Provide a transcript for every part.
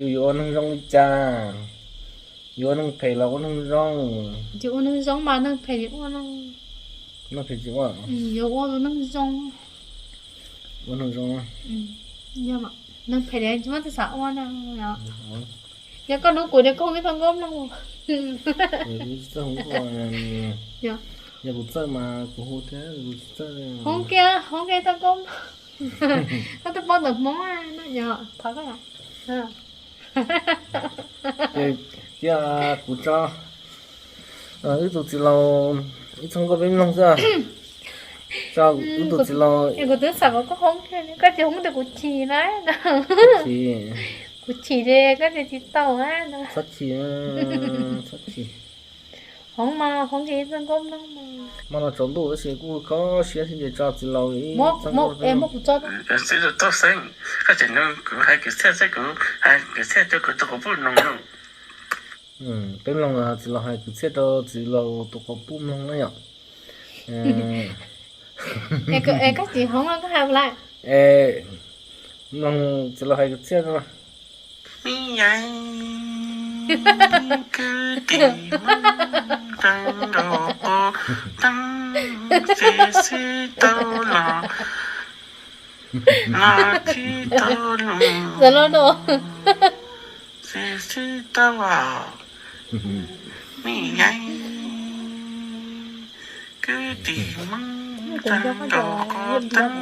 Yus yuav ua neeg zoo li cas? Yuav ua neeg phem los ua neeg zoo? Yus ua neeg zoo mas neeg phem ua, neeg phem tsis ua. Yuav ua neeg zoo. Ua neeg zoo. Neeg phem tsis muaj txawj xav ua na. Yog koj hlub kuv ces koj hu ib txoj nkauj mloog. Yog kuv txawj mas kuv hu thiab, kuv tsis txawj. Hu kiag, hu kiag txoj nkauj mloog. Koj twb paub ntawv Hmoob no yog thov koj. Cia kuv tso wb tus txiv laus ib txoj nkauj peb mloog xwb. Tso wb tus txiv laus. Kuv twb xav kom koj hoob, koj tsis hoob ces kuv chim na. Kuv chim ces koj ces tsis tau na. Txhob chim, txhob chim. Hoob mas hoob ces ib txoj nkauj mloog mas. Hmo no tsaus ntuj tab sis kuj kho siab thiab ces tso txiv laus ib txoj nkauj peb mloog. Txiv laus Tooj Xeeb, koj tseem nug kuv hais kwv txhiaj xwb, kuv hais kwv txhiaj rau kuv tus quas puj mloog lauj. Peb mloog txiv laus hais kwv txhiaj rau txiv laus tus quas puj mloog na yom. Koj tsis hoob koj hais lawm. Mloog txiv laus hais kwv txiaj no. Me yaig, kwv tij Hmoob zoo nraug quav teeb, xib xib tau los, los tsis tau los, xib xib tau os. Me yaig, kwv tij Hmoob zoo nraug quav teeb,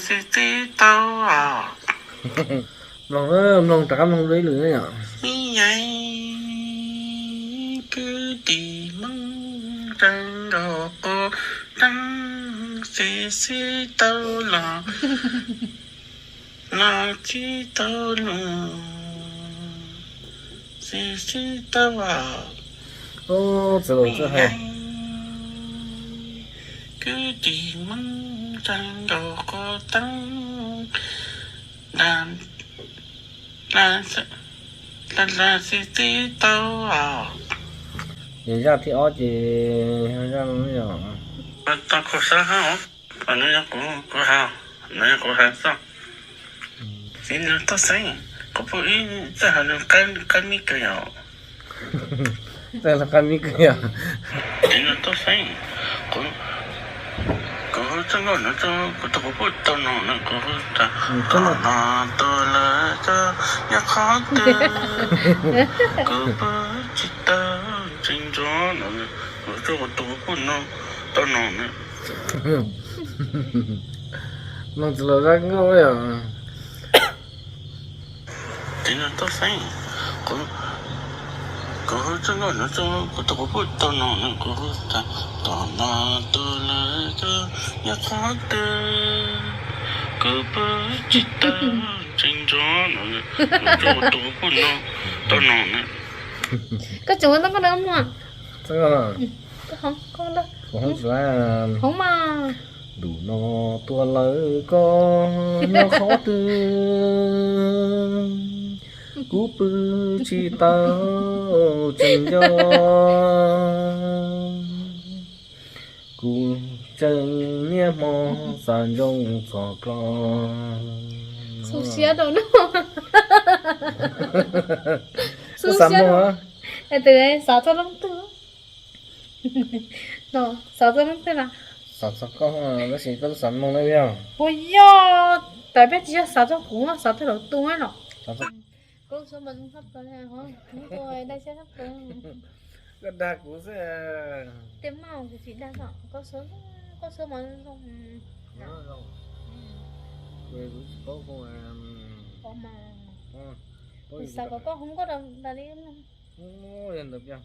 xib xib tau os. Mloog, mloog rov qab mloog dua ib lwm na yom. Me yaig, kwv tij Hmoob zoo nraug quav teeb, xib xib tau los, los tsis tau los, xib xib tau os. Txiv laus txawj hais. Kwv tij Hmoob zoo nraug quav teeb, xib xib tau os. Ces zaj thib ob ces zaj no yog. Tau kuv sab hab, no yog kuv, kuv hais, no yog kuv hais xwb. Txiv laus Tooj Xeeb, kuv pom ib txoj hais lus qab mib kawg yom. Txoj hais lus qab mib kawg yom. Txiv laus Tooj Xeeb, kuv, kuv hu txoj nkauj no rau kuv tus quas puj tau noog na, kuv hu tas, tau noog tus lawm tso, nyob qhov twg kuv pab tsis tau, tseem nrog no, kuv rau kuv tus quas puj no tau noog na. Mloog txiv laus zaj nkauj yom. Txiv laus Tooj Xeeb, kuv, kuv hu txoj nkauj no rau kuv tus quas puj tau noog na, kuv hu tas, tau noog tus lawm tso, nyob qhov twg kuv pab tsis tau, tseem nrog no, kuv rau kuv tus quas puj no tau noog na. Koj tseem ua txoj nkauj no mog? Txoj nkauj no. Hoob mas. Ntuj no tuag lawm koj nyob qhov twg, kuv pw tsis tau tseem nco. Kuv tseem niaj hmo xav ntsoov txog koj. Xu siab rau no. Xu siab rau. Es tus xav txog leej twg? Xav txog leej twg na? Xav txog koj, tab sis koj xav mloog na yog. Puas yog, tais peb tsis yog xav txog kuv, xav txog lawv tus no. Koj dag kuv xwb. Tej maj kuv tsis dag, koj suav, koj suav mas zoo. Kuv tsis paub, kuv xav kom koj hu nkauj rau tas li. Yog ntawd tiag.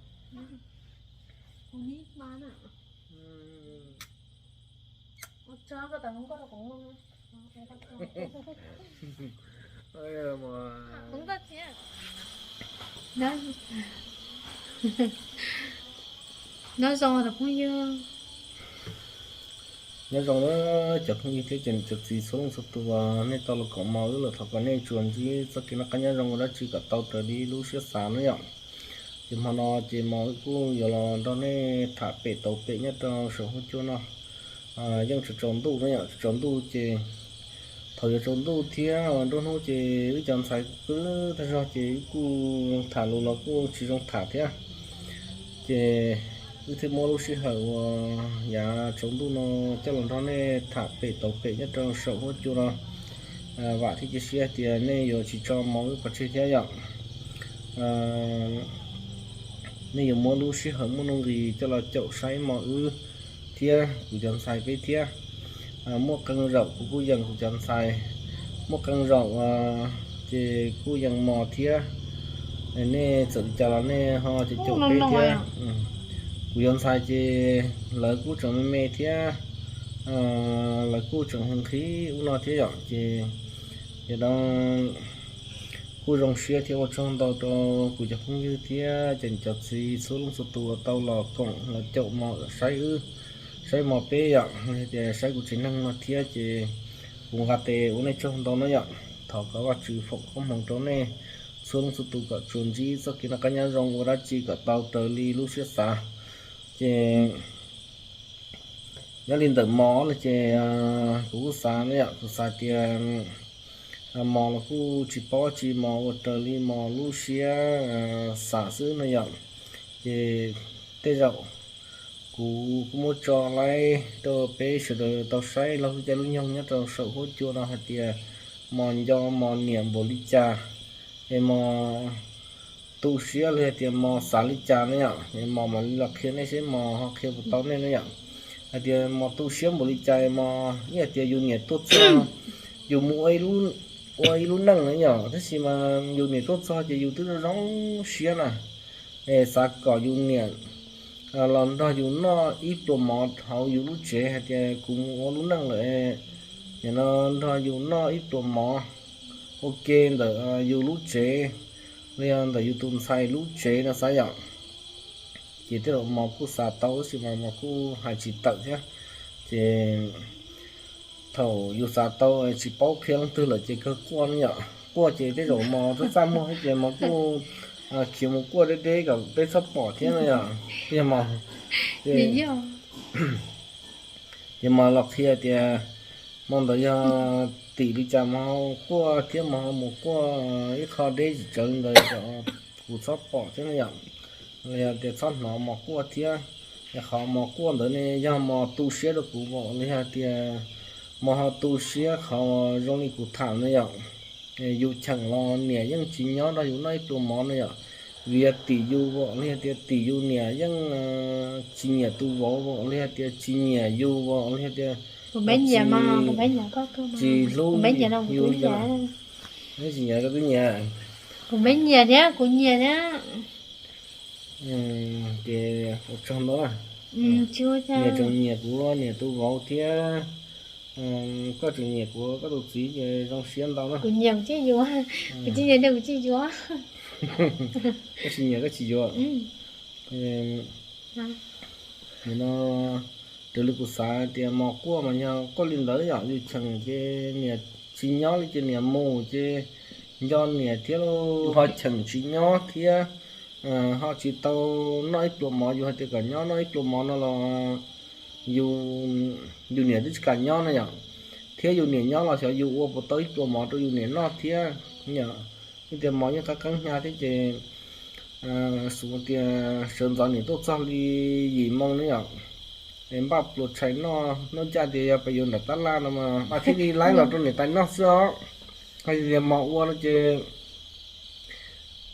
Kuv nib ma na. Ua tsaug koj tau hu nkauj rau kuv mloog. Hu nkauj thiab. Nyob zoo tus phooj ywg. Nyob zoo na cov phooj ywg thiab cov niam cov txiv txhua leej txhua tus, nej tau los koom mloog wb lawm, thov kom nej tsuas ntsib txoj kev noj qab nyob zoo ua dab tsi kom tau raws li lub siab xav na yom. Ces hmo no ces mloog wb kuj yuav los nrog nej tham pem tau pem nyob rau saum huab cua no. Yeej tsaus ntuj no yom, tsaus ntuj ces thaum yuav tsaus ntuj thiab nruab hnub ces wb cov ntxhais kuj tag zog ces wb kuj tham lus los kuj tsis zoo tham thiab. Ces wb thiaj muab lub sij hawm uas yav tsaus ntuj no coj los nrog nej tham pem tau pem nyob rau saum huab cua no. Vam thiab cia siab tias nej yuav tsis tso mos wb pov tseg thiab yom. Nej yuav muab lub sij hawm muaj nuj nqis coj los caum saib mos wb thiab kuv cov ntxhais peb thiab. Muaj qee zaum kuv kuj yees kuv cov ntxhais, muaj qee zaum ces kuj yees mos thiab. Nej txawm li cas los nej ho caum caum peb thiab. Kuv cov ntxhais ces lawv kuj tseem me me thiab, lawv kuj tseem nqhis ub no thiab yom, ces yog no kuj zoo siab thiab ua tsaug ntau rau kuv cov phooj ywg thiab cov niam cov txiv txhua leej txhua tus uas tau los koom los caum mos saib wb, saib mos peb yom, tias saib kuv tsev neeg no thiab ces kuv nqa tes ua nej tsaug ntau no yom. Thov kom Vajtswv foom koob hmoov rau nej txhua leej txhua tus kom tsuas ntsib txoj kev noj qab nyob zoo, ua dab tsi kom tau raws li lub siab xav. Ces nyob li ntawm mos no ces kuv kuj xav no yom, kuv xav tias mos los kuj tsis paub tsi, mos ua raws li mos lub siab xav xwb no yom. Ces tej zaum kuv kuj muab tso laib rau peb sawv daws tau saib los hu caij lub nyoog nyob rau saum huab cua no hais tias mos nco mos niam npaum li cas, es mos tu siab los yog tias mos xav li cas no yom, es mos mam li los qhia nej seb mos ho qhia puas tau nej no yom. Hais tias mos tu siab npaum li cas, mos ib hais tias yus niam tuaj txog, yus mus ua ib lub neej na yom, tab sis mas yus niam tuaj txog ces yus twb zoo zoo siab na. Es xav kom yus niam los nrog yus noj ib pluas mov hauv yus lub tsev, hais tias kuv mus ua lub neej lawm, nim no nrog yus noj ib pluas mov ua ke ntawm yus lub tsev los yog ntawm yus tus ntxhais lub tsev no xav yom. Ces tej zaum mos kuj xav tau tab sis mas mos kuj hais tsis tawm thiab. Ces thaum yus xav tau tsis paub qhia leej twg lawm ces kawg quaj no yom. Quaj ces tej zaum mos txaj txaj muag thiab ces mos kuj khiav mus quaj deb deb kom peb txhob pom thiab no yom. Yog mos, ces mos los qhia tias hmo ntawd yog tim li cas mos ho quaj thiab mos ho mus quaj ib qho deb tsis tsawv li ntawd kom kuv txhob pom thiab no yom. Los yog tias txhob hnov mos quaj thiab. Es qhov mos quaj ntawd ne yog mos tu siab rau kuv vim los yog tias mos ho tu siab qhov zoo li kuv tham no yom. Yus cheem los niam yeej tsis nyob nrog yus noj ib pluas mov no yom. Vim yog tim yus vim los yog tias tim yus niam yeej tsis nyiam tus vauv vim los yog tias tsis nyiam yus vim los yog tias tsis hlub yus li ntawd. Tsis nyiam koj twb nyiam. Kuv me nyiam thiab kuv nyiam thiab. Ces ua tsaug ntau na. Niam tseem nyiam kuv niam tus vauv thiab koj tseem nyiam kuv koj tus txiv ces zoo siab ntau na. Kuv nyiam kuv tsis yuav, kuv tsis nyiam kuv tsis yuav. Koj tsis nyiam koj tsis yuav. Nim no raws li kuv xav tias mos quaj mas yog quaj li ntawd yom, yus cheem ces niam tsis nyob li ces niam mus ces nco niam thiab lauj, ho cheem tsis nyob thiab ho tsis tau noj ib pluas mov, yus hais tias kom nyob noj ib pluas mov no los yus, yus niam twb tsis kam nyob no yom, thiab yus niam nyob los xyov yus ua puas tau ib pluas mov rau yus niam noj thiab yom. Vim tias mov yeej qab qeeb hnyav thiab ces xav tias sawv ntxov niam tuaj txog li yim moo ne yom, es npaj pluas tshais noj, noj ncaj tias yog pes yuav nram tab laj no mas mas thiaj li laib los rau niam tais noj xwb os. Hais tias mos ua no ces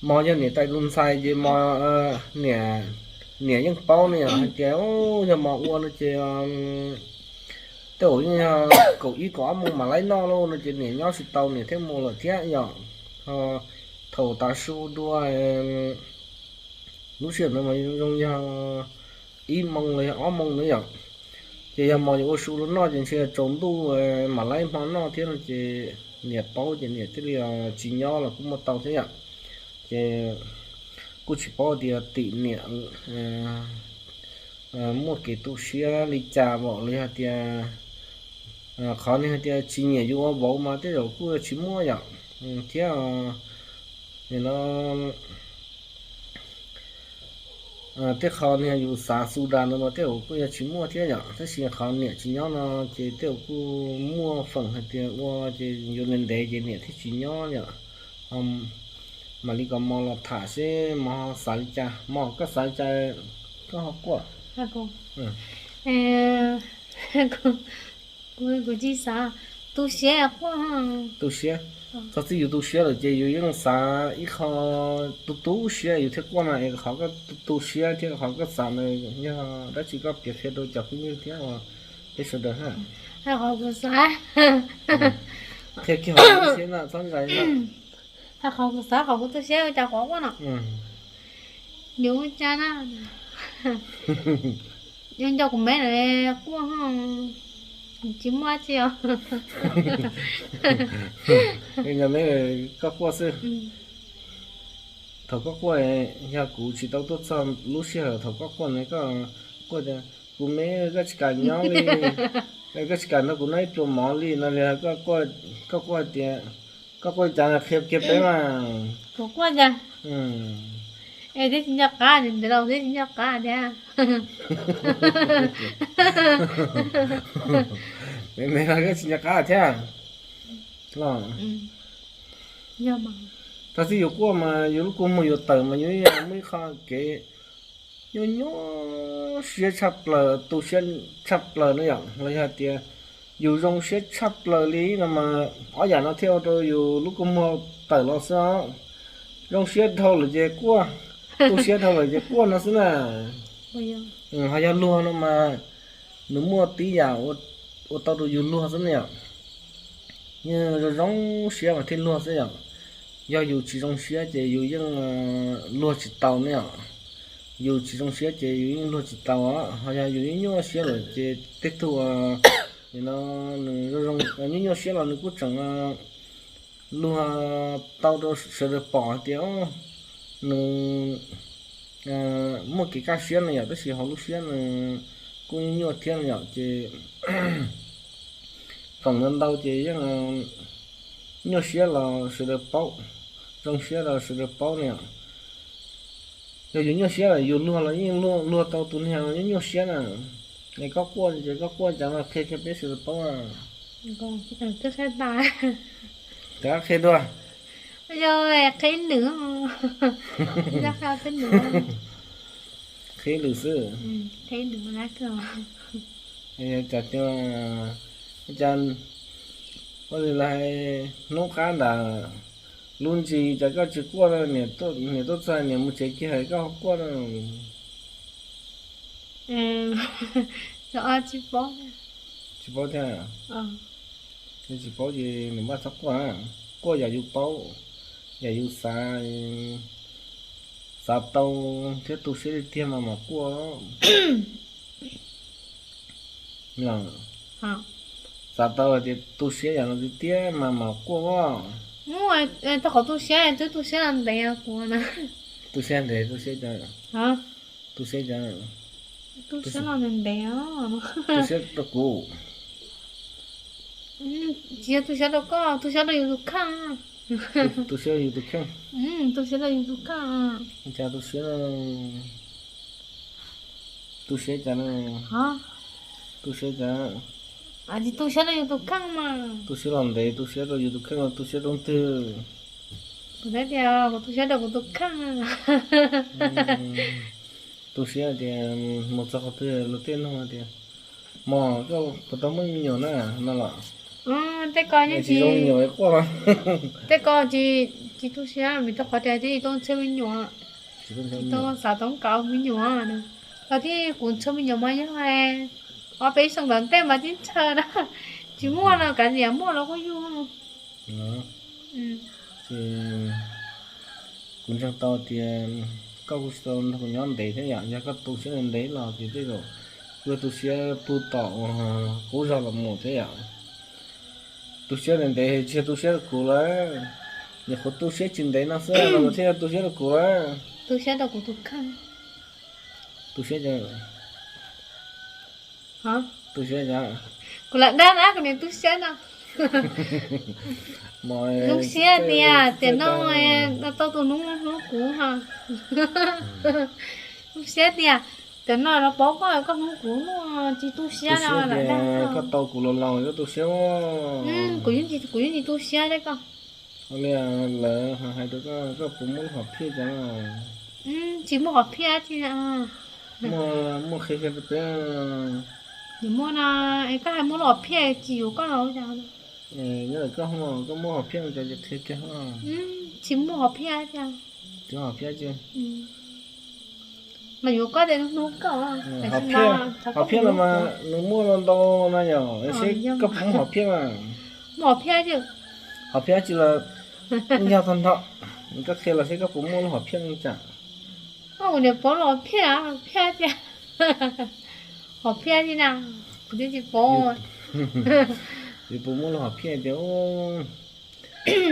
mos yog niam tais tus ntxhais ces mos, niam, niam yeej paub ne yom, hais tias yog mos ua no ces tej zaum yeej yog kaum ib kaum ob moo mas laib noj lauj no ces niam nyob tsis tau niam thiaj mus lawm thiab yom. Ho thaum tav su dua lub sij hawm ntawd mas zoo yog ib moo los yog ob moo na yom. Ces yog mos yuav ua su rau noj ces ntshe tsaus ntuj mam laib hmo noj thiab no ces niam paub ces niam thiaj li tsis nyob los kuj muaj tau thiab yom. Ces kuj tsis paub tias tim niam muaj kev tu siab li cas vim los yog tias qhov nws hais tias tsis nyiam yus ua vauv mas tej zaum kuj tsis muaj yom. Thiab nim no Tej qho niag yus xav xu das ntawd mas tej zaum kuj yog tsis muaj thiab yom, tab sis qhov niam tsis nyob no ces tej zaum kuj muaj feem hais tias ua ces yus ntev ntev ces niam thiaj tsis nyob yom. Mam li kom mos los tham seb mos xav li cas, mos koj xav li cas koj ho quaj. Kuv tsis xav, tu siab quaj. Tu siab, txog txij yus tu siab lawm ces yus yeej xav ib qho tu tu siab yus thiaj quaj no es qhov koj tu tu siab thiab qhov koj xav ntawd yog dab tsi koj piav qhia rau cov phooj ywg thiab peb sawv daws na. Qhia kiag hauv siab na txhob zais na. Qhov kuv xav qhov kuv tu siab ua cas qhov quaj no. Yus ua cas na, yus nco kuv me lawm quaj ho tsis muaj tsi os. Koj quaj xwb. Thaum koj quaj, yog kuv tsis tau tuaj txog lub sij hawm thaum koj quaj ne, koj quaj tias kuv me, koj tsis kam nyob li, koj tsis kam nrog kuv noj ib pluas mov li no li, koj quaj tias, koj quaj cas qhia kiag peb mas. Kuv quaj cas? Es twb tsis nco qab, ntev los twb tsis nco qab thiab. Me me los koj tsis nco qab thiab los. Tag txij yus quaj mas yus lub kua muag yuav tawm mas yus muaj ib qho kev nyuaj nyuaj siab tshaj plaws, tu siab tshaj plaws no yom, los yog hais tias yus zoo siab tshaj plaws li no mas ob yam no thiaj ua rau yus lub kua muag tawm los xwb os. Zoo siab dhau lawm ces quaj, tu siab dhau lawm ces quaj no xwb na. Ho yog luag no mas nws muaj tib yam ua tau rau yus luag xwb ne yom. Yeej zoo zoo siab mas thiaj luag xwb yom. Yog yus tsis zoo siab ces yus yeej luag tsis tau ne yom. Yus tsis zoo siab ces yus yeej luag tsis tau os. Ho yog yus nyuaj nyuaj siab lawm ces tej tug no nws nyuaj nyuaj siab los nws kuj tseem luag tau rau sawv daws pom hais tias nws muaj kev kaj siab no yom, tab sis hauv lub siab nws kuj nyuaj nyuaj thiab no yom. Ces feem ntau ntau ces yeej nyuaj siab los sawv daws paub, zoo siab los sawv daws paub no yom. Yog yus nyuaj siab lawm yus luag los yeej luag tau tus niag nyuaj nyuaj siab na. Es koj quaj ces koj quaj cas no qhia kiag peb sawv daws paub. Twb qhia tas. Qhia dua. Yog qhia nws, qhia peb nws. Qhia lwm xwb. Qhia nws na. Cas, cas ua li lais hnub qab nram lub ntsis cas koj tsis quaj, niam tuaj txog niam mus tsev kiag koj ho quaj. Tsis paub thiab. Tsis paub ces nws npaj txhob quaj, quaj yam yus paub, yam yus xav, xav tau thiab tu siab tiag tiag mas mam quaj. Xav tau hais tias tu siab yam no tiag tiag mas mam quaj os. Tau qhov tu siab twb tu siab los ntev kuv na. Tu siab ntev, tu siab cas? Tu siab cas? Tu siab los ntev ntev. Tu siab rau kuv. Tsis yog tu siab rau koj, tu siab rau yus tus kheej. Tu siab rau yus tus kheej. Tu siab rau yus tus kheej. Cas tu siab, tu siab cas? Tu siab cas? Tsis tu siab rau yus tus kheej mas. Tu siab los ntev, tu siab rau yus tus kheej, tu siab rau twg? Kuv thiaj tias kuv tu siab rau kuv tus kheej. Tu siab tias mus txog qhov twg luag tej nug tias mos koj puas tau muaj me nyuam na no los? Tej ko tsis zoo me nyuam quaj. Tej ko tsis tu siab vim rau qhov tias twb tsis tau ntshaw me nyuam, tsis tau xav tau kav me nyuam. Thaum twg kuv ntshaw me nyuam mas yog ob peb xyoos tom ntej mas twb ntshaw na. Tsis muaj los kav liam, muaj los kuj yug. Ces kuv ntseeg tau tias koj kuj tsis tau nrog kuv nyob ntev thiab yom, yog koj tu siab ntev los ces tej zaum kuj tu siab pug tom qub zog los mus thiab yom. Tu siab ntev ntev tsis yog tu siab rau kuv lawm, nyuam qhuav tu siab tsis ntev no xwb los thiaj yog tu siab rau kuv lawm. Tu siab rau kuv tus kheej. Tu siab cas? Tu siab cas? Kuv lam dag na kuv niam tu siab no. Zoo siab tias tiam no tau tus hlub hlub kuv ho. Tu siab tiag, cov no los paub koj, koj hnub kuv hnub tsis tu siab no lawm dag. Koj tau kuv los laus koj tu siab. Kuv yeej tsis tu siab thiab koj. Ua li lawv hais rau koj, koj puas muaj lub hom phiaj cov no? Tsis muaj hom phiaj tsi. Muaj qhia qhia rau peb. Muaj no, koj hais muaj lub hom phiaj tsis yuav koj los cas? Nyob koj, koj muaj hom phiaj cov qhia kiag. Tsis muaj hom phiaj tiag. Tsis hom phiaj tsi. Mas yuav koj tias hnub koj. Hom phiaj no mas nws muaj ntau no yom, seb koj puas muaj hom phiaj mas. Muaj hom phiaj tsi. Hom phiaj tsi los yog tag nrho, koj qhia los seb koj puas muaj lub hom phiaj li cas. Koj ua niam paub lub hom phiaj, hom phiaj tiag. Hom phiaj li na, kuv twb tsis paub. Yus puas muaj lub hom phiaj tias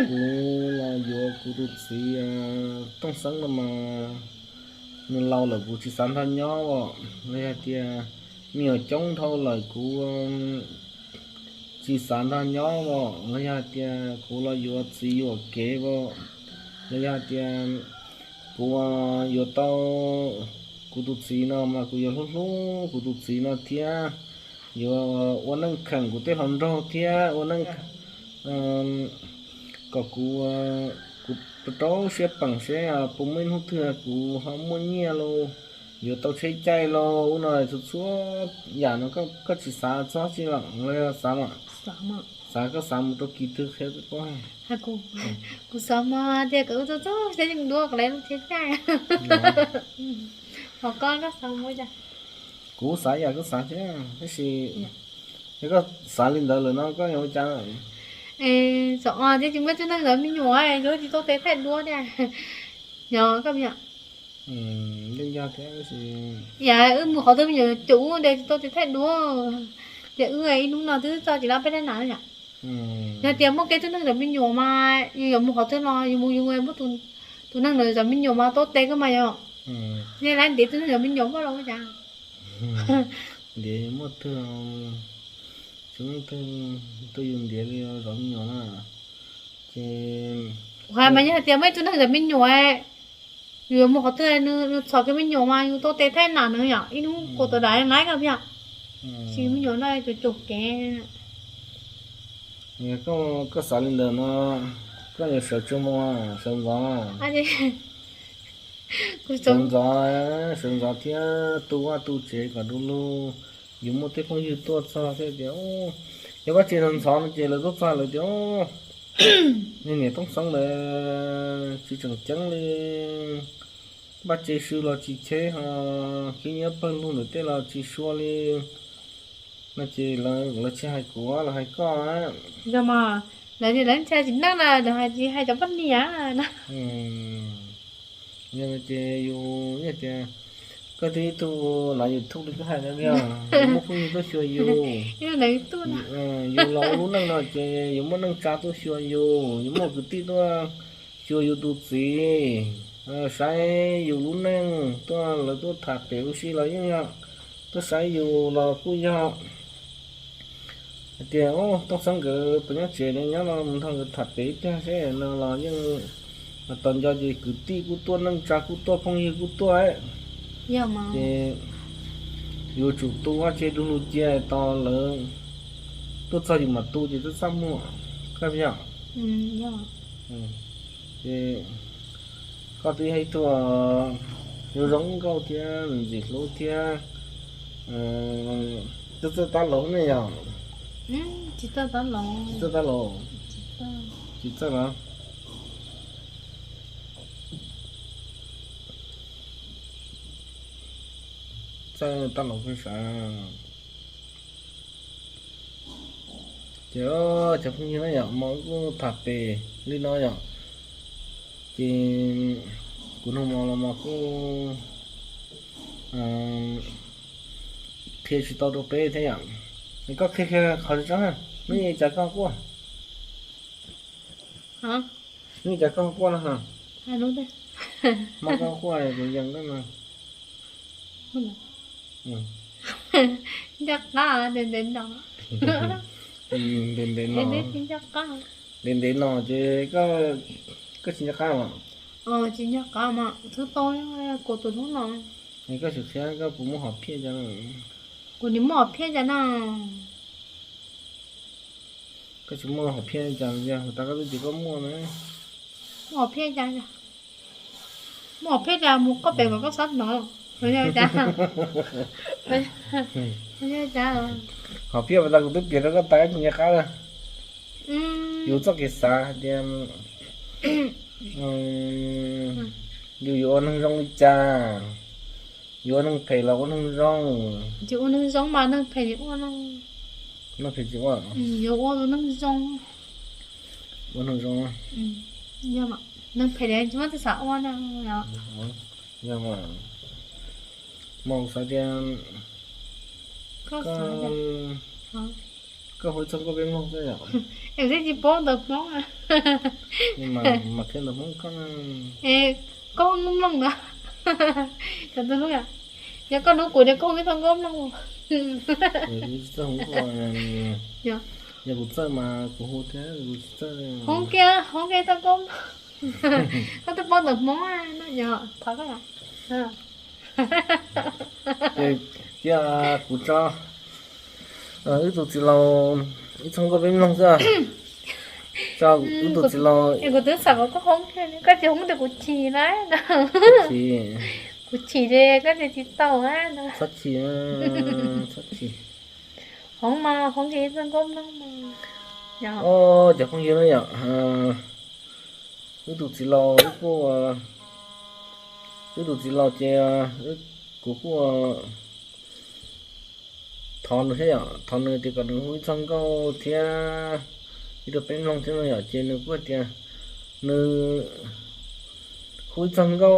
kuv los yuav kuv tus txiv Tooj Xeeb no mas nws laus lawm kuv tsis xav nrog nyob os, los yog tias me nyuam coob dhau lawm kuv tsis xav nrog nyob os, los yog hais tias kuv los yuav txiv yuam kev os, los yog hais tias kuv yuav tau kuv tus txiv no mas kuv yuav hlub hlub kuv tus txiv no thiab, yuav ua neej kheem kuv tej hluas nraug thiab ua neej kom kuv, kuv rau siab peem seb puas muaj ib hnub twg kuv ho muaj nyiaj los yuav tau tsheb caij los ub no, txhua txhua yam no koj tsis xav txog tsi los los yog xav mas? Xav, koj xav mus rau kis twg qhia koj. Kuv xav mas tias kom wb txog txog tsheb yeej duab kom lawv lub tsheb caij. Ho koj, koj xav mus cas? Kuv xav yam koj xav thiab, tab sis yog koj xav li ntawd lawm no koj yuav ua cas? Txom, thiab tsis muaj ib tug neeg zov me nyuam, yuav tsis tau tes thaij duab thiab. Yog koj, yam wb mus qhov twg me nyuam caum wb ntes tsis tau tes thaij duab, ces wb ib hnub no twb txog tsis lab peb thaij nam yom. Yog tias muaj kev tug neeg zov me nyuam mas yus yuav mus qhov twg los yus mus yus muaj tus neeg zov me nyuam mas tau tes koj mas yog. Nej lab ntiav tug neeg zov me nyuam muaj los ua cas? Ntiav muaj twg, tsis muaj twg tuaj yus ntiav li zov me nyuam na. Ces kuv hais mas yog hais tias muaj ib tug neeg zov me nyuam, yus yuav mus qhov twg nws txhom kiag me nyuam mas yus tau tes thaij nam nws yom, ib hnub kuv tus dam laib koj thiab. Tsis me nyuam no caum caum kev. Koj xav li ntawd no, koj yuav sawv tsuag mus, sawv ntxov. Sawv ntxov, sawv ntxov thiab tu vaj tu tsev kom du lug, yus muaj tej phooj ywg tuaj txog thiaj tias, yog vaj tsev ntxhov ntxhov no ces lawv tuaj txog lawv tias, niag niam Tooj Xeeb ntawd tsis tseem ceeb li, vaj tsev sw los tsis cheb ho khib nyiab pawg lug ntawm tej los tsis sua li no ces lawv tsis hais kuv, lawv hais koj. Yog mas, lawv tias lawv ntshai tsis neej na, lawv hais tsis hais cov poj niam na. Yog no ces yus yeej tias koj twb ib tug lav YouTube li koj hais ntawd, yus muaj phooj ywg tuaj xyuas yus, yus los ua lub neej no ces yus muaj neej tsa tuaj xyuas yus, yus muaj kwv tij tuaj xyuas yus tus txiv, saib yus lub neej tuaj, lawv tuaj tham pem ua si los yeej yog, tuaj saib yus los kuj yog. Hais tias Tooj Xeeb nkawd puas nyob tsev ne, nyob no mus nrog nkawd tham pem ib pliag seb no los yeej, tos nco ces kwv tij kuj tuaj, neej tsa kuj tuaj, phooj ywg kuj tuaj. Ces yuav tsum tu vaj tsev du lug cia tos lawv tuaj txog yus mam tu ces twb txaj muag, koj yog. Ces koj twb yog ib tug zoo zoo nkauj thiab ntxim hlub thiab, twb txawj tab laug ne yog? Tsis txawj tab laug. Tsis txawj tab laug? Tsis txawj los? Txawj tab laug peb sav. Ces cov phooj ywg na yom, mas kuj tham pem li no yom, ces kuv nug mos los mas kuj qhia tsis tau rau peb thiab yom. Koj qhia qhia qhov tseeb, hnub i cas koj quaj? Hnub i cas koj quaj no? Hmo koj quaj kuv yees no. Ncaj qab, ntev ntev no. Ntev ntev no. Ntev ntev no ces koj tsis ncaj qab mas? Tsis ncaj qab mas, twb tau kuv tus hnub no. Koj tsis qhia koj puas muaj hom phiaj cas? Kuv nim muaj hom phiaj cas no? Koj tsis muaj hom phiaj cas li, tas koj twb tias koj muaj na. Muaj hom phiaj cas? Muaj hom phiaj cas mus koj pem mas koj txhob hnov. Hom phiaj mas tas kuv twb piav rau koj tas koj tsis nco qab. Yus txoj kev xav hais tias yus yuav ua neeg zoo li cas, yuav ua neeg phem los ua neeg zoo. Ces ua neeg zoo mas neeg phem ua, neeg phem tsis ua, yuav ua neeg zoo. Ua neeg zoo. Neeg phem tsis muaj txoj xav ua no. Yog mas, mas xav tias koj hu ib txoj nkauj peb mloog xwb yom. Es twb tsis paub ntawv Hmoob. Mas qhia ntawv Hmoob koj. Koj mloog ntawd. Cov tus hlub, yog koj hlub kuv ces koj hu ib txoj nkauj mloog. Yog kuv txawj mas kuv hu thiab, kuv tsis txawj. Hu kiag, hu kiag ib txoj nkauj mloog. Koj twb paub ntawv Hmoob no yog thov koj. Cia kuv tso wb tus txiv laus ib txoj nkauj peb mloog xwb. Tso wb tus txiv laus. Kuv twb xav kom koj hoob, koj tsis hoob ces kuv chim na. Kuv chim ces koj tsis tau. Txhob chim, txhob chim. Hoob mas hoob ces ib txoj nkauj mloog mas. Os, cov phooj ywg na yom, wb tus txiv laus, wb kuj, wb tus txiv laus ces kuv kuj thov nws thiab yom, thov nws tias kom nws hu ib txoj nkauj thiab, ib rau peb mloog thiab no yom, ces nws kuj hais tias nws hu ib txoj nkauj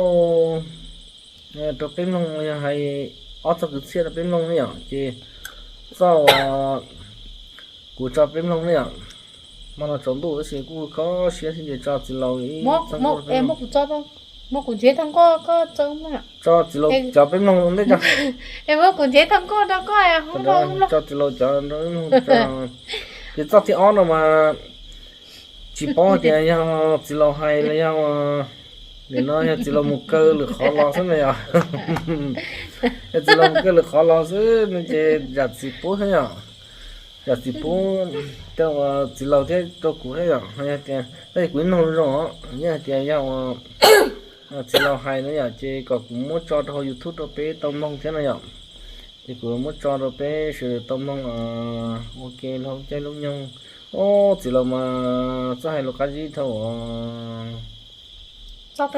rau peb mloog, yog hais ob txoj kwv txhiaj rau peb mloog ne yom, ces txoj uas kuv tso peb mloog ne yom. Hmo no tsaus ntuj tab sis kuj kho siab thiab ces tso txiv laus ib txoj nkauj rau peb mloog. Muab kuv nrhiav txoj nkauj koj tso, tso txiv laus cov peb mloog ntej tso. Es muab kuv nrhiav txoj nkauj rau koj, tso txiv laus cov rau peb mloog tso. Ces txoj thib ob no mas tsis paub tias yog txiv laus hais los yog, nim no yog txiv laus mus kaw lwm qhov los xwb na yom. Yog txiv laus mus kaw lwm qhov los xwb no ces zam txim pub thiab yom. Zam txim pub rau txiv laus thiab rau kuv thiab yom. Yog tias, tab sis kuv ib mloog zoo, yog hais tias yog txiv laus hais no yom, ces kom kuv muab tso rau hauv YouTube rau peb tau mloog thiab no yom. Ces kuv muab tso rau peb sawv daws tau mloog ua ke lub caij lub nyoog. Ob, txiv laus mas txawj hais lus qab zib dhau. Txawj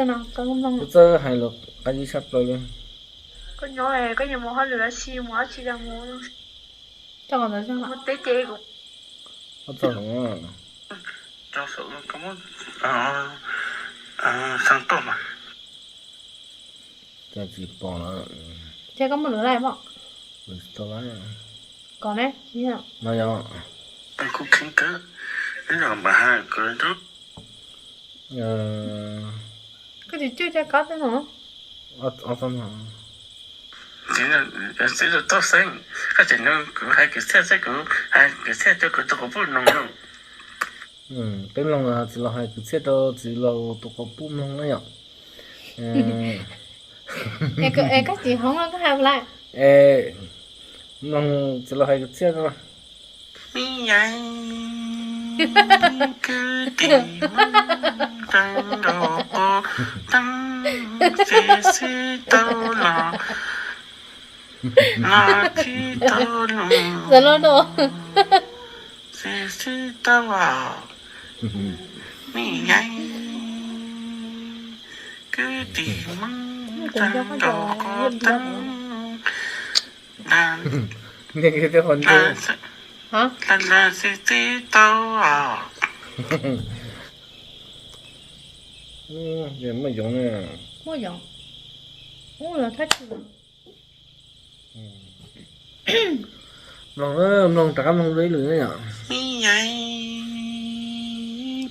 hais lus qab zib tshaj plaws li. Koj nyob, koj yuav mus hauj lwm dab tsi, mus dab tsi los mus. Teb ces kuv txog hauv, xeev tuaj mas. Cas tsis pom lawm. Ces koj muaj lwm lais mog? Tsis tau lawm. Kom ne, no yog kuv kheev kawg, neb los npam ha kawg. Koj tsis cwj cov kab teb no. Txiv tau xeeb, koj tseem nug kuv hais kwv txhiaj xwb, kuv hais kwv txhiaj rau kuv tus quas puj mloog lauj. Peb mloog txiv laus hais kwv txhiaj rau txiv laus tus quas puj mloog na yom. Es koj tsis hoob koj hais lawm. Es mloog txiv laus hais kwv txhiaj no. Me yaig, kwv tij Hmoob zoo nraug quav teeb, xib xib tau los, los tsis tau los, xib xib tau los. Me yaig, kwv tij Hmoob zoo nraug quav teeb, xib xib tau los. Muaj yoov, muaj yoov. Mloog, mloog rov qab mloog dua ib lwm na yom. Me yaig,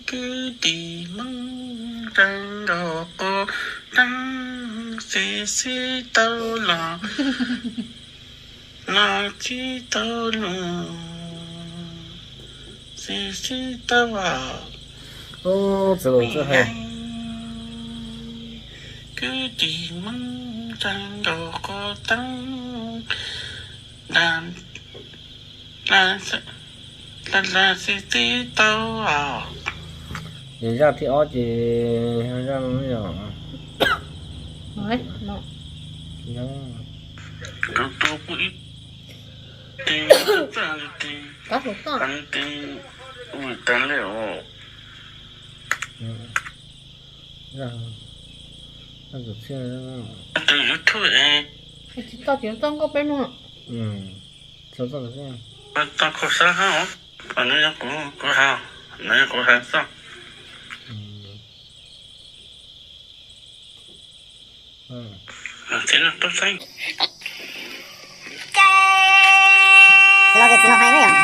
kwv tij Hmoob zoo nraug quav teeb, xib xib tau los, los tsis tau los, xib xib tau los. Txiv laus txawj hais. Kwv tij Hmoob Tseeb nkaus kuv teeb, la la xib tib tau. Ces zaj thib ob ces zaj no yog, tus tua kuj ib teg, txaj li teg, txaj li teg, ua tag li os. Tus YouTube es tsis tau, tsis tau nkauj peb no. Tau kho sab hab, no yog kuv, kuv has, no yog kuv has txoj. Txiv no tub xeeb. Txiv no hais na yom.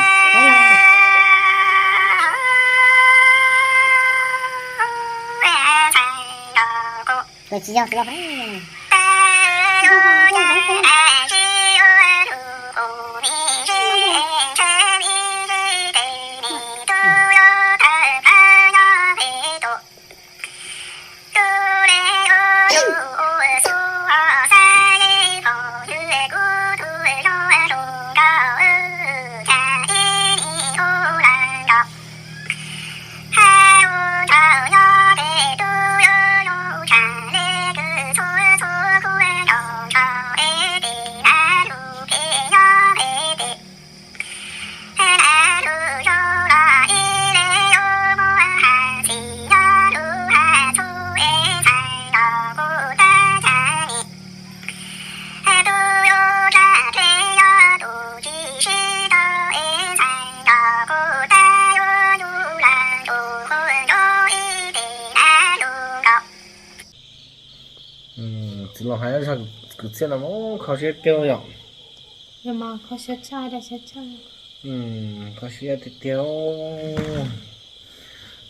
Tus tsis yog txiv no. Txiv laus hais zaj kwv txhiaj no kho siab kawg yom. Kho siab tiag tiag.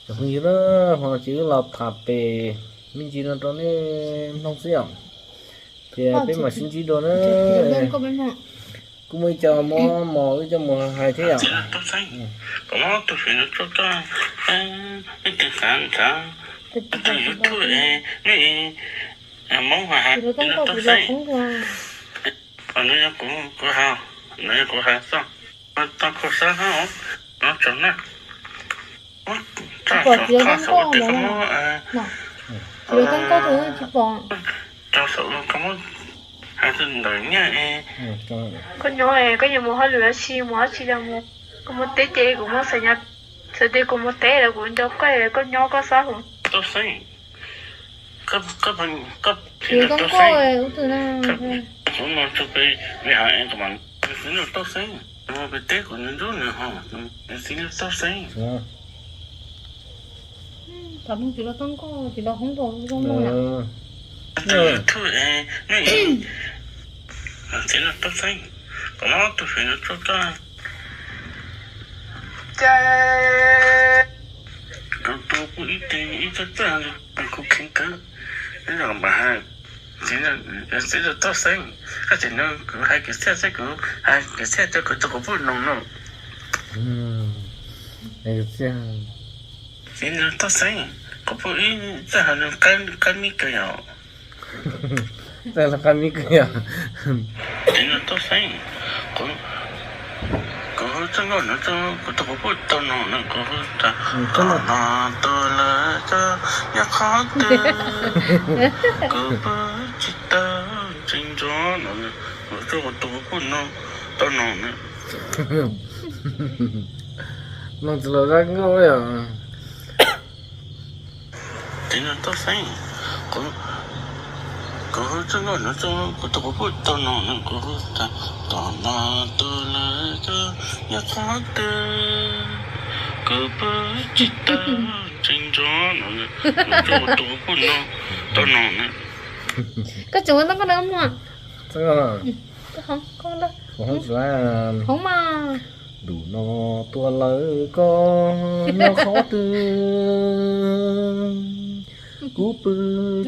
Cov phooj ywg na, hmo no ces wb los tham pem me ntsis no rau nej mloog xwb yom. Ces peb mam sib ntsib dua na. Kuj muaj ib co muab mos wb coj mus hais thiab yom. Koj muab tus fim no tso koj, nej tsis xav xav tus YouTube es nej Hmoob hais no tau xeeb. No yog kuv, kuv has, no yog kuv has txoj. Tau kho sab hab, no tsaug na. Tsis pom txiv lawv toob nkauj ntawd, txiv lawv toob nkauj ntawd tsis pom. Tsaug saum koj muab hais ntawm nyiaj. Koj nyob koj yuav mus hauj lwm dab tsi, mus dab tsi los mus. Koj mus teb ces kuv muab xav nyo, xav tias kuv mus teb los kuv nco koj, koj nyob koj xab hauv. Tau xeeb. Txiv lawv toob nkauj ub twg na. Txiv lawv toob xeeb. Tam mloog txiv lawv toob nkauj, txiv lawv hoob nkaus zoo mloog na. Txiv lawv toob xeeb, koj muab tus fim no tso koj. Ces kuv tus kuj ib teg ib txaj txaj li kuv kheev kawg, ib yam npam hais, txiv lawv toob xeeb, koj tseem nrog kuv hais kwv txhiaj xwb, kuv hais kwv txhiaj rau kuv tus quas puj noog no. Txiv lawv toob xeeb, quas puj ib txaj hais lus qab mib kawg yom. Txaj hais lus qab mib kawg yom. Txiv lawv toob xeeb, kuv, kuv hu txoj nkauj no rau kuv tus quas puj tau noog na, kuv hu tas, no tuaj lawm cov nyob qhov twg, kuv pw tsis tau tseem nco no, kuv rau kuv tus quas puj no tau noog na. Mloog txiv lawv zaj nkauj yom. Txiv lawv toob xeeb, kuv, kuv hu txoj nkauj no rau kuv tus quas puj tau noog na, kuv hu tas, tom no tuaj lawm cov nyob qhov twg, kuv pw tsis tau tseem nco no, kuv rau kuv tus quas puj no tau noog na. Koj tseem ua txoj nkauj no mog. Hoob mas. Ntu no tuaj lawm koj nyob qhov twg, kuv pw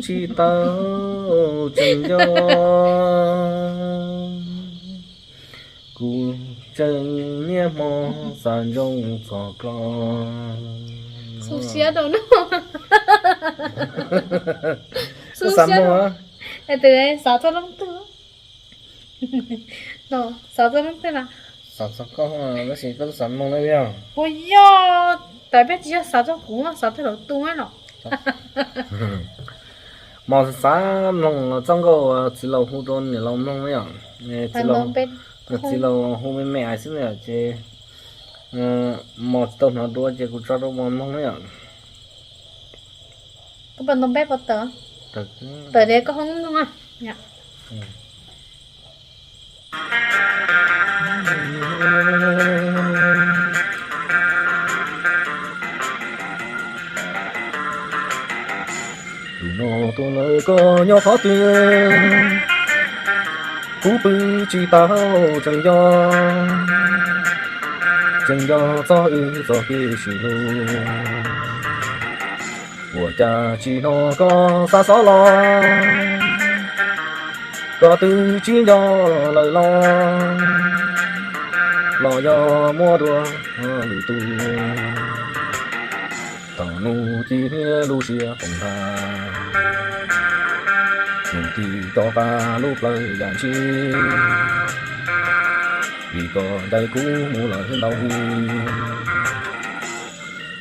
tsis tau tseem nco, kuv tseem niaj hmo xav ntsoov txog koj. Xu siab rau no. Xu siab rau. Tus xav txog leej twg? Xav txog leej twg na? Xav txog koj, tab sis koj twb xav mloog na yog? Puas yog? Tam peb tsis yog xav txog kuv, xav txog lawv tus no. Mos xav mloog txoj nkauj txiv laus hu rau niam laus mloog na yom. Txiv laus hu me me xwb na yom ces mos tsis tau hnov dua ces kuv tso rau mos mloog na yom. Koj puas ntaus npe puas tawm? Tawm li koj ho mloog. Tus no tuaj lawm koj nyob qhov twg? Kuv pw tsis tau tseem nco, tseem nco txog wb txoj kev sib hlub. Ua cas tsis hnov koj xa xov los? Koj twb tsis nco lawm los? Los yog muaj dua lwm tus? Thaum nus ci niaj lub siab poob ntag, nus ci rov qab lub plawv yam ntshis, vim koj ncaim kuv mus lawm ntau hli.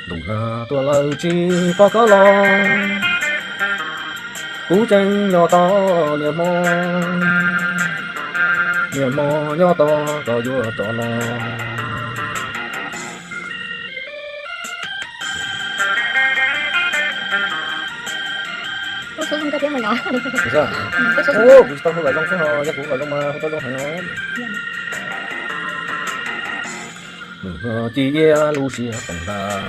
Ntuj nag tuaj lawm tsis pom koj los, kuv tseem nyob tos niaj hmo, niaj hmo nyob tos koj yuav rov los. Kuv tsis tau hu lawm zoo xwb ho, yog kuv hu lawm zoo mas hu tau zoo heev no. Nus ci iab lub siab poob ntag,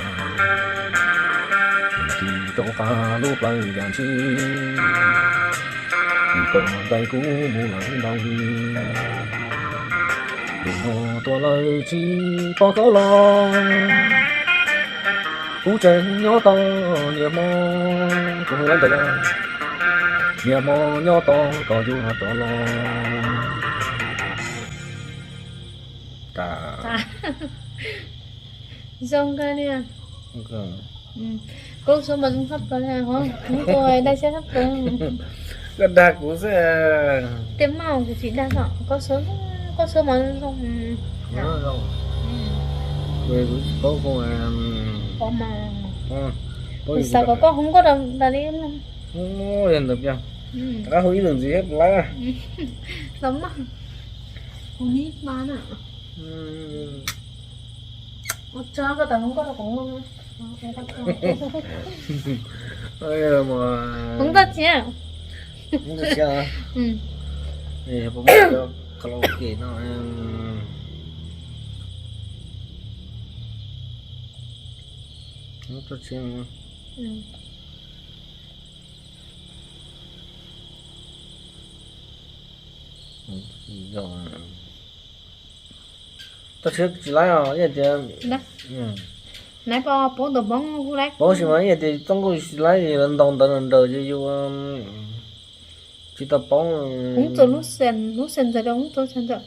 nus ci rov qab lub plawv yam ntshis, vim koj ncaim kuv mus lawm ntau hli. Ntuj nag tuaj lawm tsis pom koj los, kuv tseem nyob tos niaj hmo, kuv hu lawm ntawd, niaj hmo nyob tos koj yuav rov los. Zoo kawg li. Koj suab mas zoo tshaj plaws, kuv tus dai siab tshab plaws. Koj dag kuv xwb. Tej maj kuv tsis dag os, koj suab, koj suab mas zoo. Kuv tsis paub, kuv xav kom koj hu nkauj tas li. Ntawd, rov qab hu ib lwm ntxiv thiab lawm. Los maj, hu ib hma na. Ua tsaug koj tau hu nkauj rau kuv. Hu nkauj txiv. Karaoke no. Txoj tsis laib os, yog tias, paub sis mas yog tias txoj nkauj tsis laib lawv ntaus ntawv nraws ces yus tsis tau paub. Hmoob txog lub sij hawm ntawd, hmoob txog sij hawm ntawd.